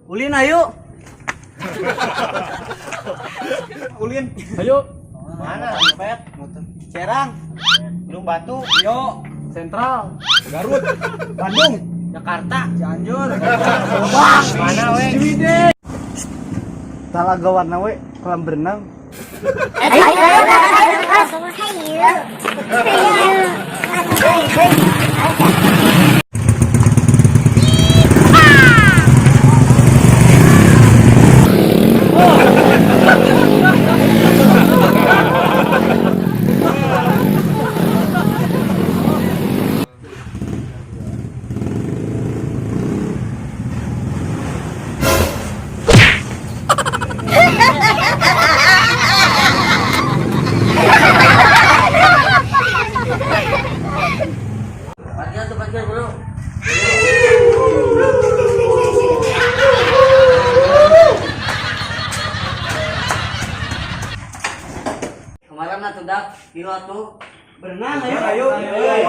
Ulin ayo. Ulin. Ayo. Mana? Pet. Serang. Gunung Batu. Yo. Sentral. Garut. Bandung. Jakarta. Cianjur. Wah. Mana we? Ciwidey. Talaga warna we kolam berenang. Parkir tuh, parkir bro. Kemarin lah tuh dak, kilo tuh berenang ayo. Ayo.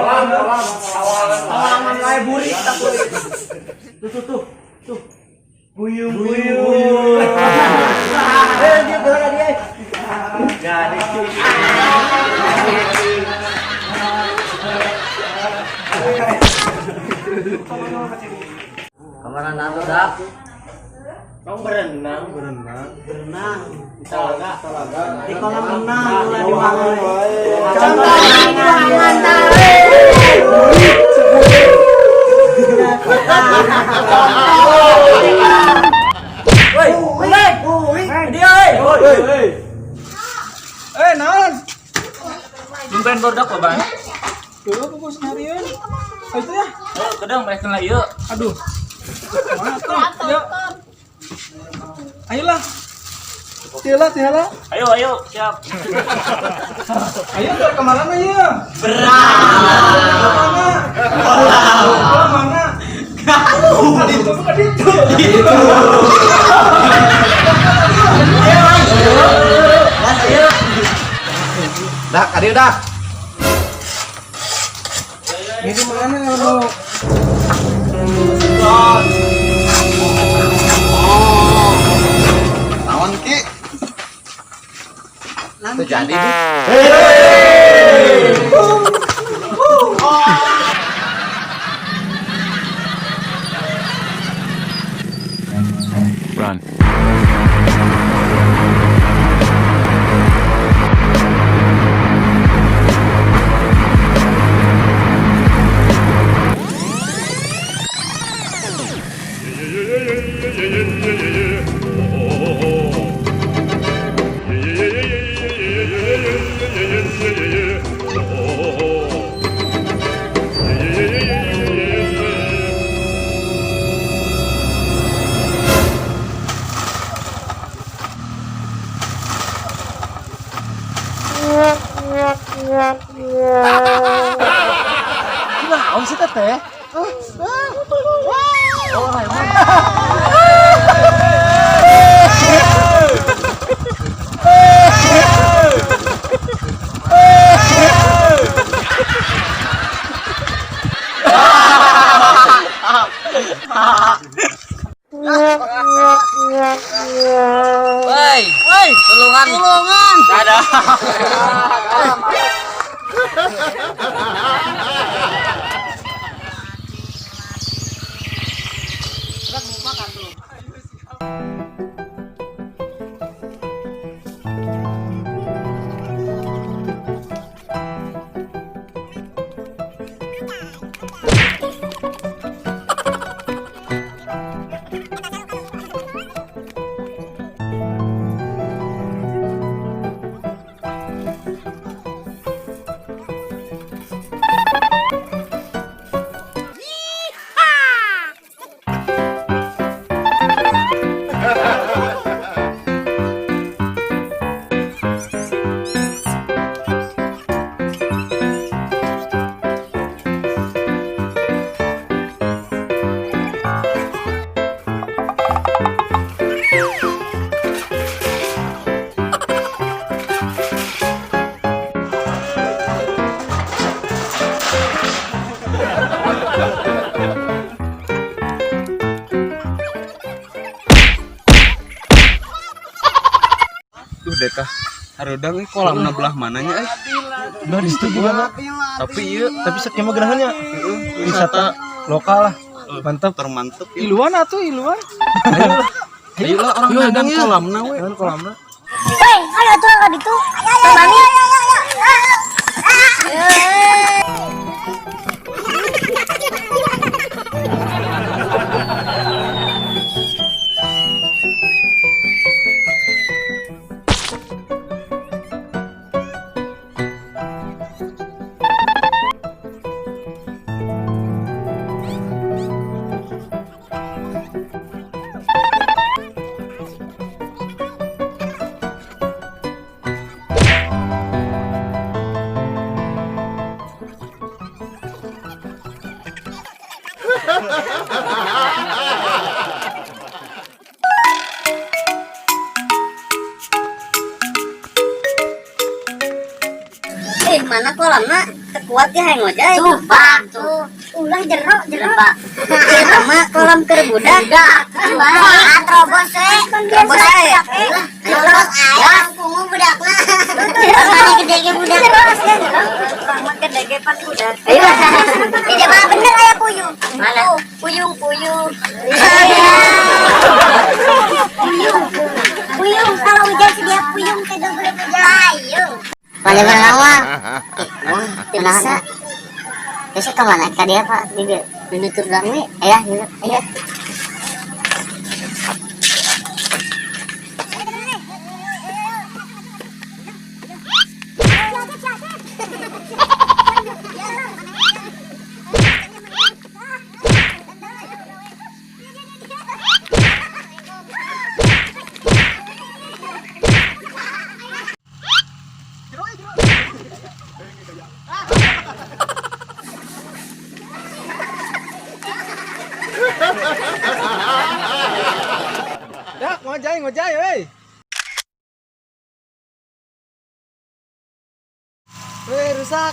Kolam, kolam. Tawangan wae burik tak burik. Tuh tuh tuh. Tuh. Buyung buyung. Eh dia gerak dia. Jadi Kemarin lah tuh dak. Kamu berenang, berenang. Berenang. Di talaga, talaga. Di kolam renang lah di mana. Woi, woi, dia oi. Eh, naon? Jumpen bodak kok, Bang. Dulu aku bos nyariin. Itu ya. Ayo, kedang mereka lah yuk. Aduh. Mana tuh? Yuk. Ayolah. Tiala, tiala. Ayo, ayo, siap. Ayo ntar kemana ya? Berat. Mana? Kolam mana? Bukan itu, bukan itu. Mas, ayo. Dah, kadieu dah. Ini mana lo? Naon Ki? Teu jadi di. Run. Naon sih teteh? Woi, woi, tulungan. Tulungan. Dadah. Udah kah? Hareudang kolamna belah mananya eh? Belah di situ gimana? Tapi ieu, tapi sakieu mah gerahannya. Wisata lokal lah. Mantap. Termantep. Iluan atuh iluan. Ayo lah orang ngadang kolamna we. Kan kolamna. Weh, ayo tuh ka ditu. Ayo ayo ayo ayo. Mana kolamna tekuat ya hayang ngojay. Tuh, tuh. Ulah jero jero. Sama kolam keur budak. Wah, terobos we. Terobos we. Terobos aya pungu budakna. Mana gede ge budak. Mah gede ge pan budak. Ayo. Di mah bener aya puyung. Mana? Puyung puyung. Puyung. Puyung kalau hujan sedia puyung teh boleh payung. Pada berlawa, wah, bisa. Terus kemana? Tadi apa? Di nutur doang nih. Ayah, ayah. Dak, ngojay, ngojay, weh. Weh, rusak.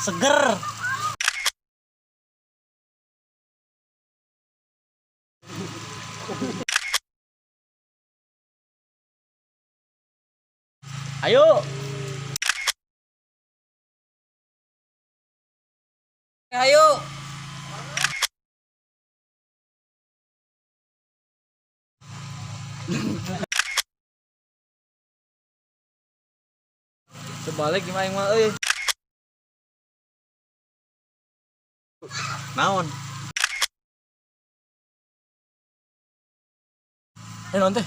Seger. Ayo. Ayo. Sebalik gimana yang mah euy. Naon? Eh naon teh?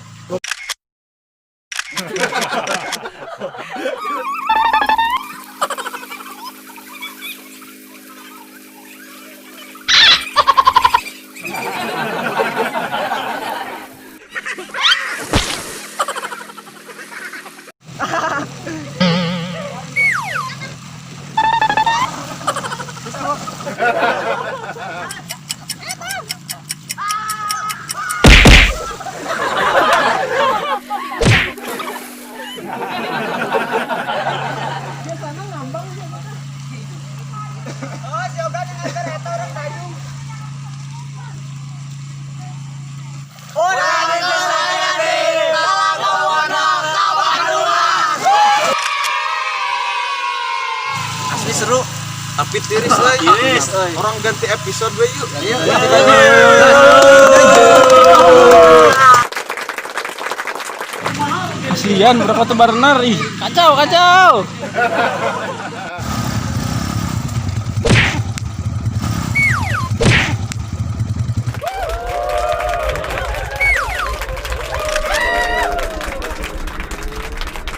Oh, si Oga yang nganter eta orang dayung. Orang Asli seru, tapi tiris lah. Tiris, euy. Orang ganti episode we yuk. Iya. Kasihan berapa tebar ih, kacau kacau.